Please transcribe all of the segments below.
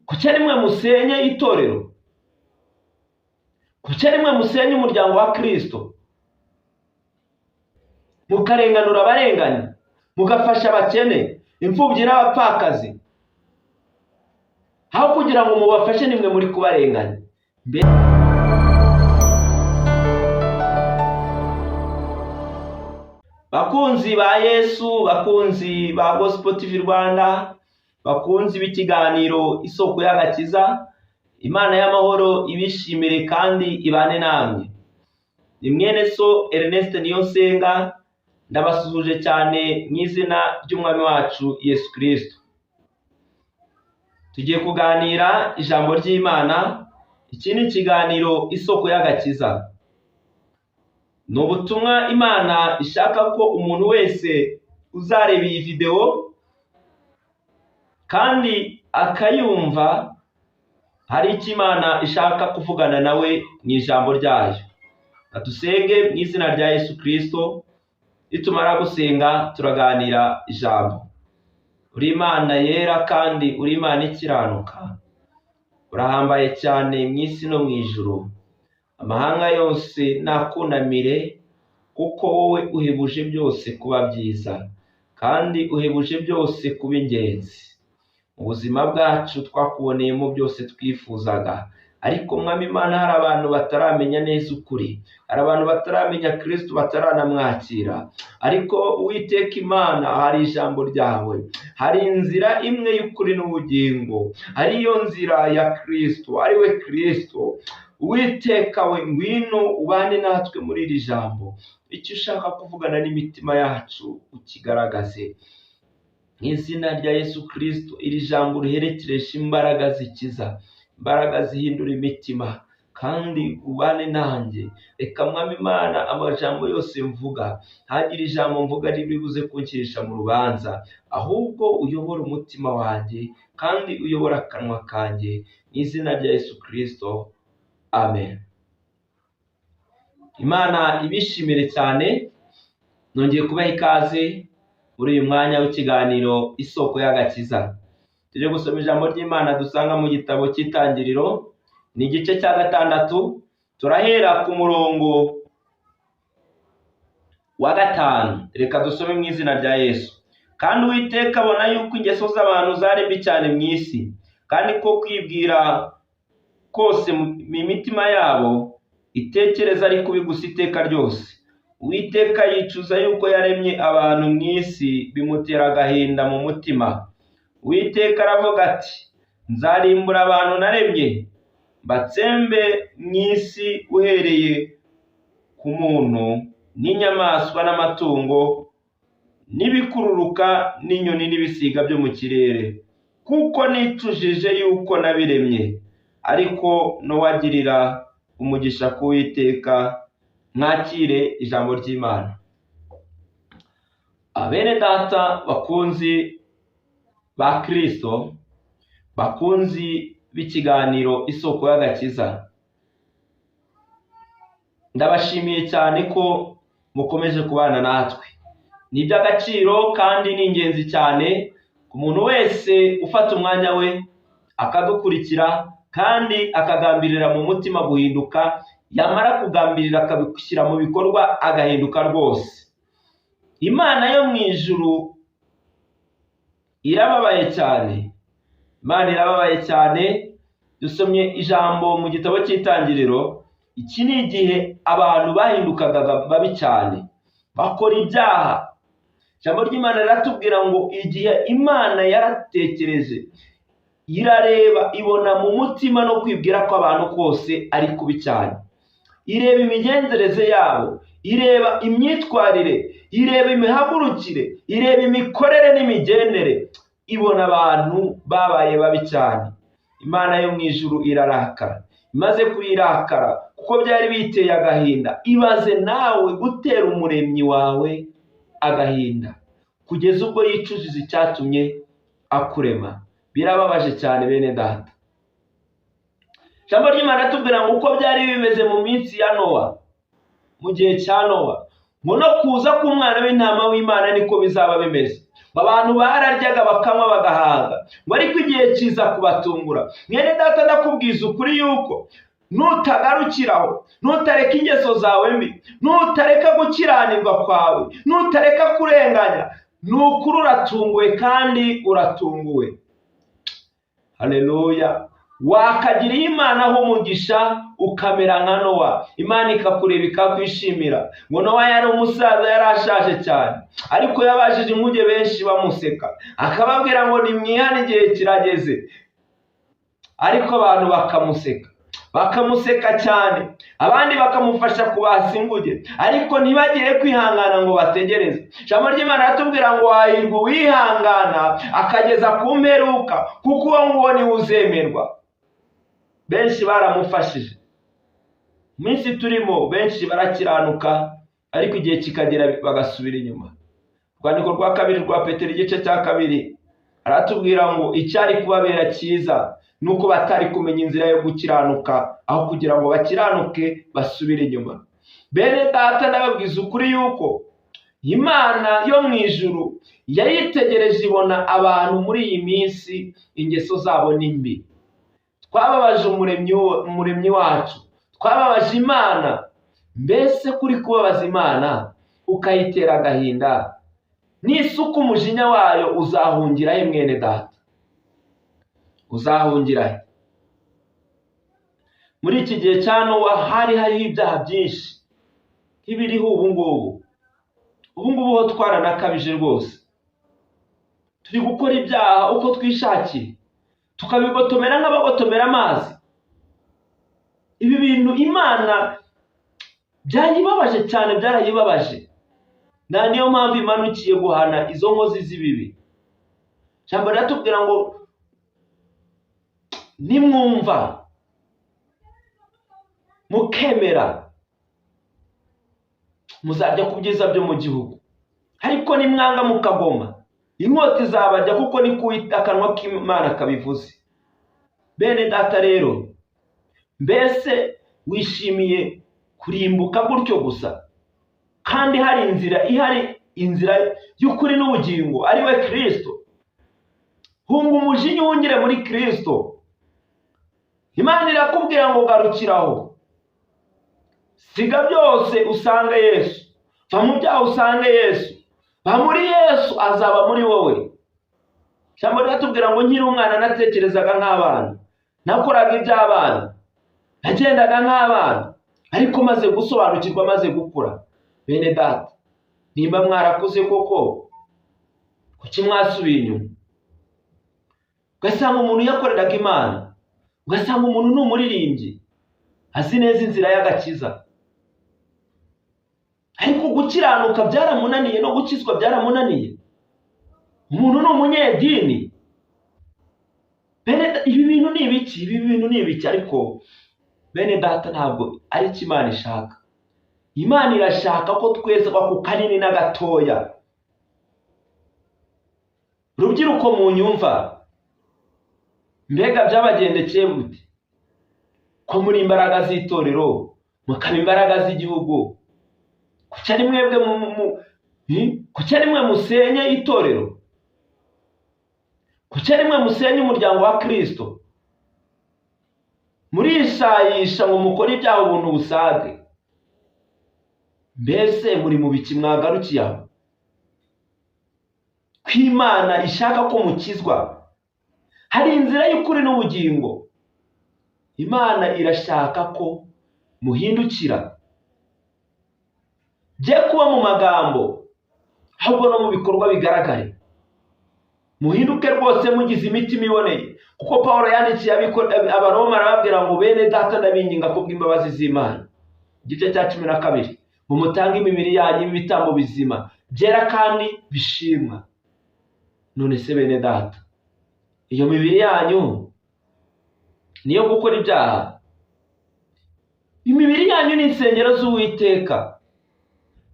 Kuki ari mwe musenye itorero? Kuki ari mwe musenye umuryango wa Kristo, mukarenganura abarenganye, mugafasha abakene, imfubyi n'abapfakazi? Aho kugira ngo mubafashe, nimwe muri kubarenganya. Bakunzi ba Yesu, bakunzi ba Gospel TV Rwanda, bakunzi b'ikiganiro Isoko y'Agakiza, Imana y'amahoro ibishimire kandi ibane namwe. Ni mwene so Ernest Niyonsenga, ndabasuhuje cyane mu izina ry'Umwami wacu Yesu Kristo. Tugiye kuganira ijambo ry'Imana. Iki ni ikiganiro Isoko y'Agakiza. Ni ubutumwa Imana ishaka ko umuntu wese uzareba iyi videwo kandi akayumva, hari icyo Imana ishaka kuvugana nawe mu ijambo ryayo. Dusenge mu izina rya Yesu Kristo. Nitumara gusenga turaganira ijambo. Uri Imana yera kandi uri Imana ikiranuka, urahambaye cyane mu isi no mu ijuru. Amahanga yose nakunamire, kuko wowe uhebuje byose kuba byiza, kandi uhebuje byose kuba ingenzi. Mu buzima bwacu twakuboneyemo byose twifuzaga, ariko Mwami Imana, hari abantu bataramenya neza ukuri, hari abantu bataramenya Kristo, bataranamwakira. Ariko Uwiteka Imana, hari ijambo ryawe, hari inzira imwe y'ukuri n'ubugingo, ariyo nzira ya Kristo, ari we Kristo. Uwiteka we, ngwino ubane natwe muri iri jambo, icyo ushaka kuvugana n'imitima yacu ukigaragaze. Mu izina rya Yesu Kristo, iri jambo riherekeresha imbaraga zikiza, imbaraga zihindura imitima, kandi ubane nanjye. Reka Mwami Imana, amajambo yose mvuga, ntagire ijambo mvuga riri buze kunkirisha mu rubanza, ahubwo uyobore umutima wanjye kandi uyobore akanwa kanjye, mu izina rya Yesu Kristo, amen. Imana ibishimire cyane. Nongeye kubaha ikaze muri uyu mwanya w'ikiganiro Isoko y'Agakiza. Tujye gusoma ijambo ry'Imana dusanga mu gitabo cy'Itangiriro, ni igice cya 6, turahera ku murongo wa 5. Reka dusome mu izina rya Yesu. Kandi Uwiteka abona yuko ingeso z'abantu zari mbi cyane mu isi, kandi ko kwibwira kose mu mitima yabo itekereza ari kubi gusa iteka ryose. Uwiteka yicuza yuko yaremye abantu mu isi, bimutera agahinda mu mutima. Uwiteka aravuga ati: nzarimbura abantu naremye, mbatsembe mu isi, uhereye ku muntu n'inyamaswa n'amatungo n'ibikururuka n'inyoni n'ibisiga byo mu kirere, kuko nicujije yuko nabiremye. Ariko Nowa agirira umugisha ku Uwiteka. Mwakire ijambo ry'Imana. Abene data bakunzi ba Kristo, bakunzi b'ikiganiro Isoko y'Agakiza, ndabashimiye cyane ko mukomeje kubana natwe. Ni iby'agaciro kandi ni ingenzi cyane ku muntu wese ufata umwanya we akadukurikira kandi akagambirira mu mutima guhinduka, yamara kugambirira akabishyira mu bikorwa agahinduka rwose. Imana yo mu ijuru irababaye cyane, Imana irababaye cyane. Dusomye ijambo mu gitabo cy'Itangiriro. Iki ni igihe abantu bahindukaga babi cyane, bakora ibyaha. Ijambo ry'Imana riratubwira ngo igihe Imana yaratekereje, irareba ibona mu mutima no kwibwira ko abantu kose ari kubi cyane. Ireba imigenzereze yabo, ireba imyitwarire, ireba imihagurukire, ireba imikorere n'imigendere, ibona abantu babaye babi cyane. Imana yo mu ijuru irarakara. Imaze kuyirakara kuko byari biteye agahinda. Ibaze nawe gutera umuremyi wawe agahinda kugeza ubwo yicujiza icyatumye akurema. Birababaje cyane bene data. Ijambo ry'Imana tubwira ngo uko byari bimeze mu minsi ya Nowa, mu gihe cya Nowa, ngo no kuza k'umwana w'intama w'Imana niko bizaba bimeze. Abantu bararyaga bakanywa bagahaga, ngo ariko igihe kiza kubatungura. Mwene data, ndakubwiza ukuri yuko nutagarukiraho, nutareka ingeso zawe mbi, nutareka gukiranirwa kwawe, nutareka kurenganya, ni ukuri uratunguwe kandi uratunguwe. Haleluya! Wakagiriye Imana ho umugisha ukamera nka Nowa, Imana ikakureba ikakwishimira. Ngo Nowa yari umusaza, yari ashaje cyane, ariko yabashije inkuge benshi bamuseka, akababwira ngo nimwihane igihe kirageze, ariko abantu bakamuseka, bakamuseka cyane, abandi bakamufasha kubasa inguge, ariko ntibagire kwihangana ngo bategereze. Ijambo ry'Imana riratubwira ngo hahirwa uwihangana akageza ku mperuka, kuko uwo nguwo niwe uzemerwa. Benshi baramufashije. Mu minsi turimo benshi barakiranuka, ariko igihe kikagera bagasubira inyuma. Urwandiko rwa kabiri rwa Petero igice cya 2 aratubwira ngo icyari kubabera cyiza nuko batari kumenya inzira yo gukiranuka, aho kugira ngo bakiranuke basubire inyuma. Bene data, ndababwiza ukuri yuko Imana yo mu ijuru yayitegereje ibona abantu muri iyi minsi ingeso zabo ni mbi. Twababaje umuremyi wacu, twababaje Imana. Mbese kuri kubabaza Imana ukayitera agahinda, n'isuku umujinya wayo uzahungira he mwene data? Uzahungira he? Muri iki gihe cya Nowa hari hariho ibyaha byinshi nk'ibiriho ubu ngubu. Ubu ngubu ho twaranakabije rwose, turi gukora ibyaha uko twishakiye, tukabigotomera nk'abagotomera amazi. Ibi bintu Imana byayibabaje cyane, byarayibabaje. Na niyo mpamvu imanukiye guhana izo nkozi z'ibibi. Ijambo riratubwira ngo nimwumva mukemera muzarya ku byiza byo mu gihugu, ariko nimwanga mukagoma inkota izabajya, kuko ni akanwa k'Imana kabivuze. Bene data rero, mbese wishimiye kurimbuka gutyo gusa, kandi hari inzira ihari, inzira y'ukuri n'ubugingo ari we Kristo? Hunga umujinya uhungire muri Kristo. Imana irakubwira ngo garukiraho, siga byose usange Yesu, va mu byaha usange Yesu, va muri Yesu azaba muri wowe. Ijambo riratubwira ngo nkiri umwana natekerezaga nk'abana, nakoraga iby'abana, nagendaga nk'abana, ariko maze gusobanukirwa, maze gukura. Bene data, nimba mwarakuze koko, kuki mwasubiye inyuma? Ugasanga umuntu yakoreraga Imana, ugasanga umuntu ni umuririmbyi, azi neza inzira y'agakiza, ariko gukiranuka byaramunaniye, no gukizwa byaramunaniye. Umuntu ni umunyedini. Bene, ibi bintu ni ibiki? Ibi bintu ni ibiki? Ariko bene data, ntabwo ari cyo Imana ishaka. Imana irashaka ko twezwa ku kanini n'agatoya. Rubyiruko mu nyumva, mbega byabagendekeye gute ko muri imbaraga z'itorero, mukaba imbaraga z'igihugu? Kuki ari mwebwe kuki ari mwe musenye itorero? Kuki ari mwe musenye umuryango wa Kristo? Murishayisha ngo mukore ibyaha ubuntu busage. Mbese muri mu biki mwagarukiye aho? Ko Imana ishaka ko mukizwa, hari inzira y'ukuri n'ubugingo. Imana irashaka ko muhindukira, bye kuba mu magambo ahubwo no mu bikorwa bigaragare. Muhinduke rwose mugize imitima iboneye, kuko Pawulo yandikiye Abaroma arababwira ngo bene data ndabinginga kubw'imbabazi z'Imana, igice cya 12, mumutange imibiri yanyu ibitambo bizima byera kandi bishimwa. None se bene data, iyo mibiri yanyu niyo gukora ibyaha? Imibiri yanyu ni insengero z'Uwiteka,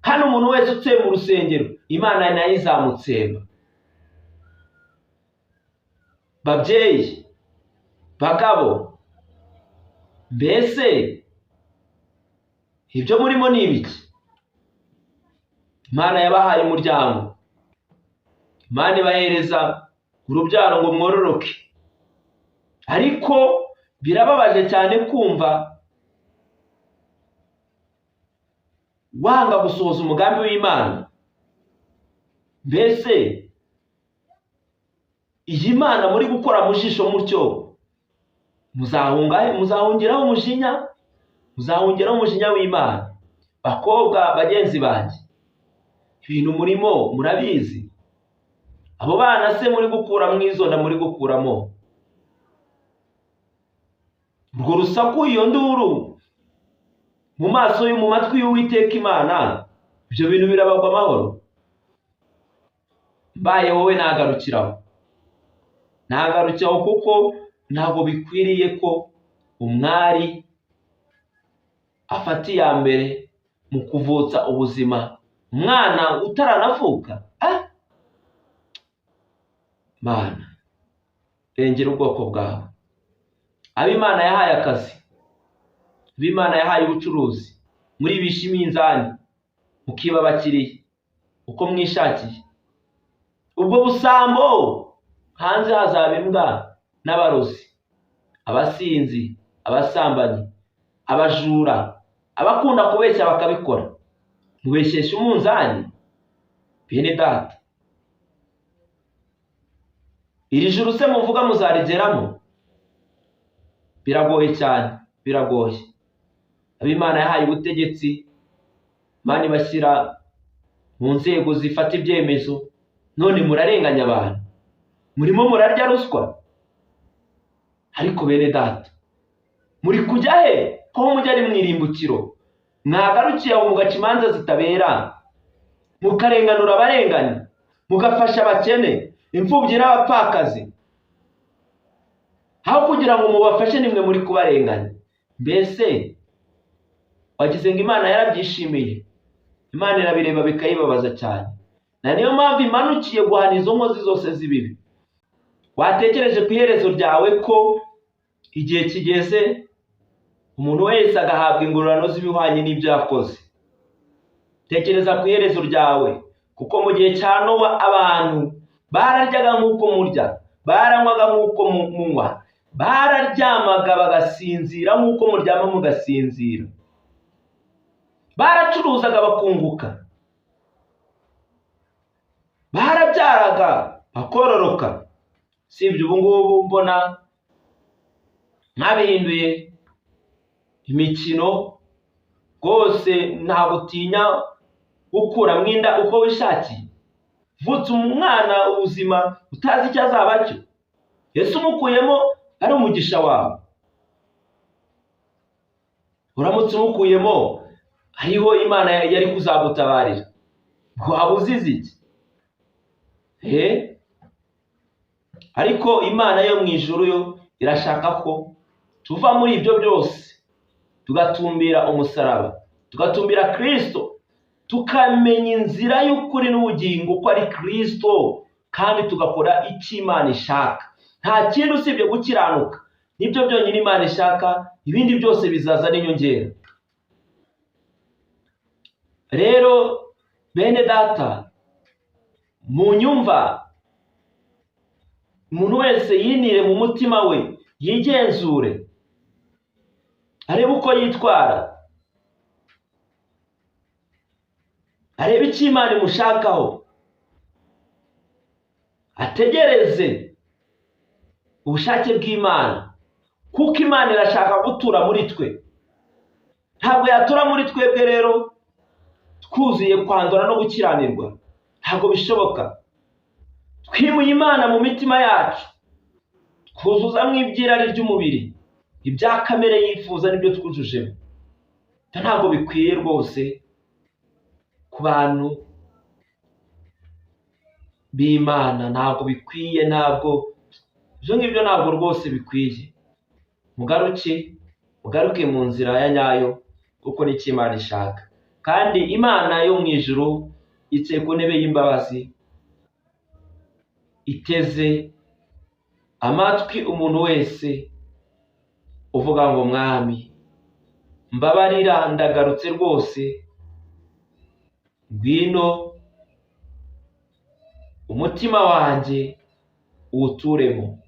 kandi umuntu wese utsemba urusengero Imana nayo izamutsemba. Babyeyi, bagabo, mbese ibyo murimo ni ibiki? Imana yabahaye umuryango, Imana ibahereza urubyaro ngo mwororoke, ariko birababaje cyane kumva wanga gusohoza umugambi w'Imana. Mbese iyi Mana muri gukora mu jisho mutyo, muzahungiraho umujinya, muzahungiraho umujinya w'Imana. Bakobwa bagenzi banjye, ibintu murimo murabizi. Abo bana se muri gukura mwizo nda muri gukuramo urwo rusaku, iyo nduru mu maso mu matwi y'Uwiteka Imana, ibyo bintu birabagwa amahoro. Mbaye wowe nagarukiraho, nagarukiraho, kuko ntabwo bikwiriye ko umwari afata iya mbere mu kuvutsa ubuzima umwana utaranavuka. Mana, rengera ubwoko bwawe. Abo Imana yahaye akazi, abo Imana yahaye ubucuruzi, muri bisha iminzani mukiba abakiriya uko mwishakiye. Ubwo busambo hanze hazaba imbwa n'abarozi, abasinzi, abasambanyi, abajura, abakunda kubeshya bakabikora. Mubeshyeshya umunzani. Bene data, iri juru se muvuga muzarigeramo? Biragoye cyane, biragoye. Abo Imana yahaye ubutegetsi, Imana ibashyira mu nzego zifata ibyemezo, none murarenganya abantu, murimo murarya ruswa. Ariko bene data, muri kujya he ko mujya ari mwirimbukiro? Mwagarukiye aho mugaca imanza zitabera, mukarenganura abarenganya, mugafasha abakene, imfubyi n'abapfakazi. Aho kugira ngo mubafashe nimwe muri kubarenganya. Mbese wagize ngo Imana yarabyishimiye? Imana irabireba bikayibabaza cyane. Na niyo mpamvu imanukiye guhana izo nkozi zose z'ibibi. Watekereje ku iherezo ryawe ko igihe kigeze umuntu wese agahabwa ingororano z'ibihwanye n'ibyo yakoze. Tekereza ku iherezo ryawe, kuko mu gihe cya Nowa abantu bararyaga nk'uko murya, baranywaga nk'uko munywa, bararyamaga bagasinzira nk'uko muryama mugasinzira, baracuruzaga bakunguka, barabyaraga bakororoka. Si ibyo ubu ngubu mbona mwabihinduye imikino rwose, ntabwo utinya gukuramo inda uko wishakiye. Vutse umwana ubuzima utazi icyo azaba cyo, Yesu umukuyemo ari umugisha wawe. Uramutse umukuyemo hariho Imana yari kuzagutabarira, waba uzize iki? Ariko Imana yo mu ijuru yo irashaka ko tuva muri ibyo byose, tugatumbira umusaraba, tugatumbira Kristo, tukamenya inzira y'ukuri n'ubugingo ko ari Kristo, kandi tugakora icyo Imana ishaka. Nta kindi usibye gukiranuka, nibyo byonyine Imana ishaka, ibindi byose bizaza n'inyongera. Rero bene data, mu nyumva, umuntu wese yinire mu mutima we, yigenzure, arebe uko yitwara, arebe icyo Imana imushakaho, ategereze ubushake bw'Imana, kuko Imana irashaka gutura muri twe. Ntabwo yatura muri twebwe rero twuzuye kwandura no gukiranirwa, ntabwo bishoboka. Twimuye Imana mu mitima yacu, twuzuzamo iby'irari ry'umubiri, ibya kamere yifuza nibyo twujujemo. Ntabwo bikwiye rwose ku bantu b'Imana, ntabwo bikwiye, ntabwo ibyo ngibyo ntabwo rwose bikwiye. Mugaruke, mugaruke mu nzira ya nyayo, kuko nicyo Imana ishaka. Kandi Imana yo mu ijuru yicaye ku ntebe y'imbabazi, iteze amatwi umuntu wese uvuga ngo Mwami mbabarira, ndagarutse rwose, ngwino Umutima wanjye uwuturemo.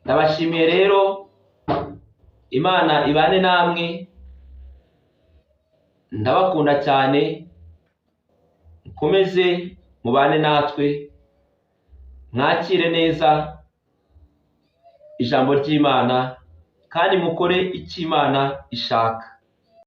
Ndabashimiye rero, Imana ibane namwe, ndabakunda cyane, mukomeze mubane natwe, mwakire neza ijambo ry'Imana kandi mukore icyo Imana ishaka.